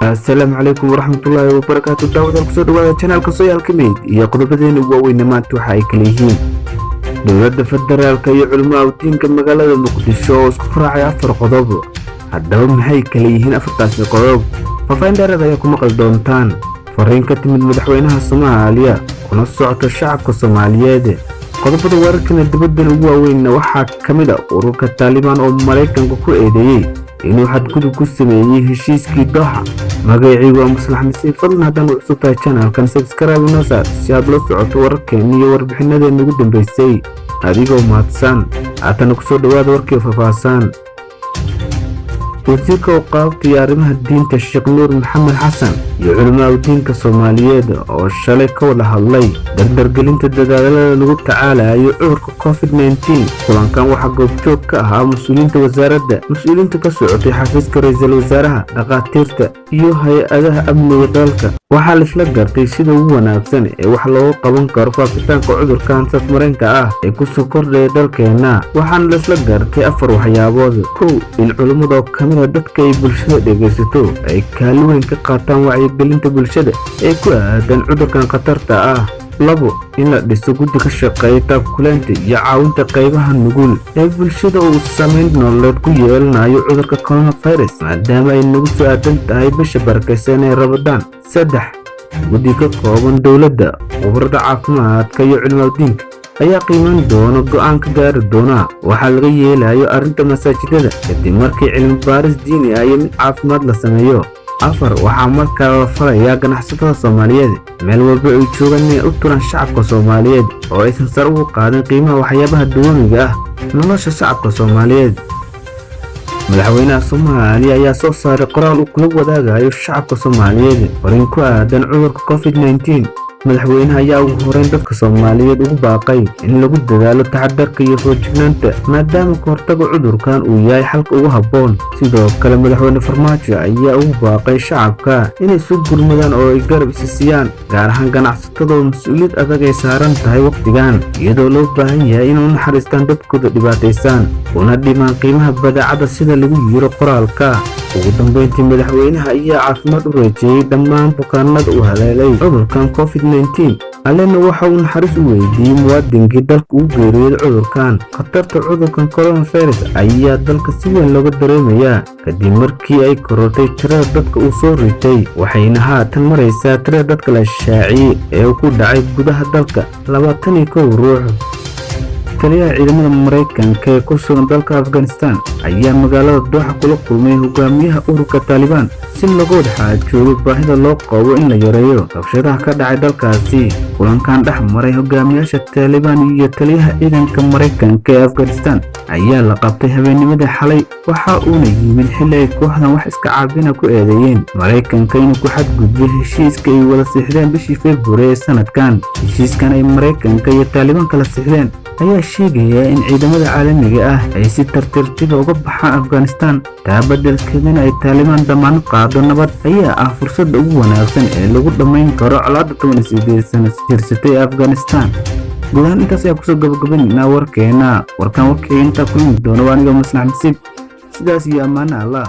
Asalaamu calaykum waraxmatullaahi wabarakaatu. Daawadaal, kusoo dhawaada channelka Sooyaalka Meyd iyo qodobadeena ugu waaweyna. Maanta waxa ay kala yihiin: dowladda federaalka iyo culimo awdiinka magaalada Muqdisho oo isku raacay afar qodob. Haddaba maxay kala yihiin afartaasi qodob? Faahfaahin dheeraad ayaa ku maqli doontaan. Fariin ka timid madaxweynaha Soomaaliya kuna socota shacabka Soomaaliyeed. Qodobada wararkana dibaddan ugu waaweynna waxaa ka mid a ururka Taalibaan oo Maraykanka ku eedeeyey inuu xadgudub ku sameeyey heshiiskii Dooxa. Magacaygu waa Maslax Nasiib. Fadlan, haddaan u cusub tahay channelkan, subscribe inoo saar si aad la socoto wararkeenna iyo warbixinadeena ugu dambeysay, adigoo mahadsan. Haatana kusoo dhawaada warkii faahfaahsan. Wasiirka awqaafta iyo arrimaha diinta, Sheekh Nuur Maxamed Xasan, iyo culamaa diinka Soomaaliyeed oo shalay ka wada hadlay dardargelinta dadaalada lagu tacaalayo cudurka COVID-19. Kulankan waxaa goobjoog ka ahaa mas-uuliyiinta wasaaradda, mas-uuliyiinta ka socotay xafiiska ra-iisul wasaaraha, dhakhaatiirta iyo hay-adaha amniga dalka. Waxaa laisla gartay sida ugu wanaagsan ee wax looga qaban karo faafitaanka cudurkan safmareenka ah ee kusoo kordhaya dalkeenna. Waxaana laisla gartay afar waxyaabood. Kow, in culimmada oo kamid a dadka ay bulshada dhegaysato ay kaalin weyn ka qaataan wacyigelinta bulshada ee ku aadan cudurkan khatarta ah. Labo, in la dhiso guddi ka shaqeeya taakuleynta iyo caawinta qaybaha nugul ee bulshada uu saameyn nololeed ku yeelanayo cudurka coronavirus, maadaama ay nagu soo aadan tahay bisha barakaysan ee Ramadaan. Saddex, guddi ka kooban dowladda, khubarada caafimaadka iyo culimaadiinka ayaa qiiman doona, go'aan ka gaari doona waxaa laga yeelayo arrinta masaajidada kadib markii cilmi baaris diini ah iyo mid caafimaad la sameeyo. Afar, waxaa markaa la farayaa ganacsatada Soomaaliyeed meel walba ay joogaan inay u turaan shacabka Soomaaliyeed oo aysan sare ugu qaadin qiimaha waxyaabaha daruuriga ah nolosha shacabka Soomaaliyeed. Madaxweynaha Soomaaliya ayaa soo saaray qoraal uu kula wadaagayo shacabka Soomaaliyeed fariin ku aadan cudurka COVID-19. Madaxweynaha ayaa ugu horeyn dadka Soomaaliyeed ugu baaqay in lagu dadaalo taxadarka iyo feejignaanta, maadaama ka hortaga cudurkan uu yahay xalka ugu habboon. Sidoo kale, madaxweyne Farmaajo ayaa ugu baaqay shacabka inay isu gurmadaan oo ay garab isi siiyaan, gaar ahaan ganacsatada oo mas-uuliyad adag ay saaran tahay wakhtigan, iyadoo loo baahan yahay inay u naxariistaan dadkooda dhibaataysan una dhimaan qiimaha badeecada, sida lagu yiro qoraalka. Ugu dambeyntii, madaxweynaha ayaa caafimaad u reejeeyey dhammaan bukaanada uu haleelay cudurkan COVID-19. Allena waxa uu naxariis u weydiiyey muwaadinkii dalka ugu geeriyooday cudurkan. Khatarta cudurkan coronavirus ayaa dalka si weyn looga dareemayaa kadib markii ay korortay tirada dadka uu soo ritay, waxayna haatan maraysaa tirada dadka la shaaciyey ee uu ku dhacay gudaha dalka 21 ruux. Taliyaha ciidamada Maraykanka ee ku sugan dalka Afghanistan ayaa magaalada Dooxa kula kulmay hogaamiyaha ururka Taalibaan si looga wada xaajoodo baahida loo qabo in la yareeyo rabshadaha ka dhacay dalkaasi. Kulankan dhex maray hogaamiyaasha Taalibaan iyo taliyaha ciidanka Maraykanka ee Afghanistan ayaa la qabtay habeennimadii xalay, waxa uuna yimid xilli ay kooxdan wax iska caabina ku eedeeyeen Maraykanka inuu ku xadgudbay heshiiska ay wada siixdeen bishii February ee sanadkan. Heshiiskan ay Maraykanka iyo Taalibaan kala siixdeen ayaa sheegaya in ciidamada caalamiga ah ay si tartiibtiba uga baxaan Afghanistan, taa beddelkeedana ay Taalibaan damaanad qaado nabad, ayaa ah fursadda ugu wanaagsan ee lagu dhammayn karo colaadda 18 sano jirsatay ee Afghanistan. Guud ahaan intaas ayaa kusoo gabagabaynaa warkeena. Warkan warkii intaa kulmi doono waa aniga Maslax Nasiib. Sidaas iyo ammaano Allah.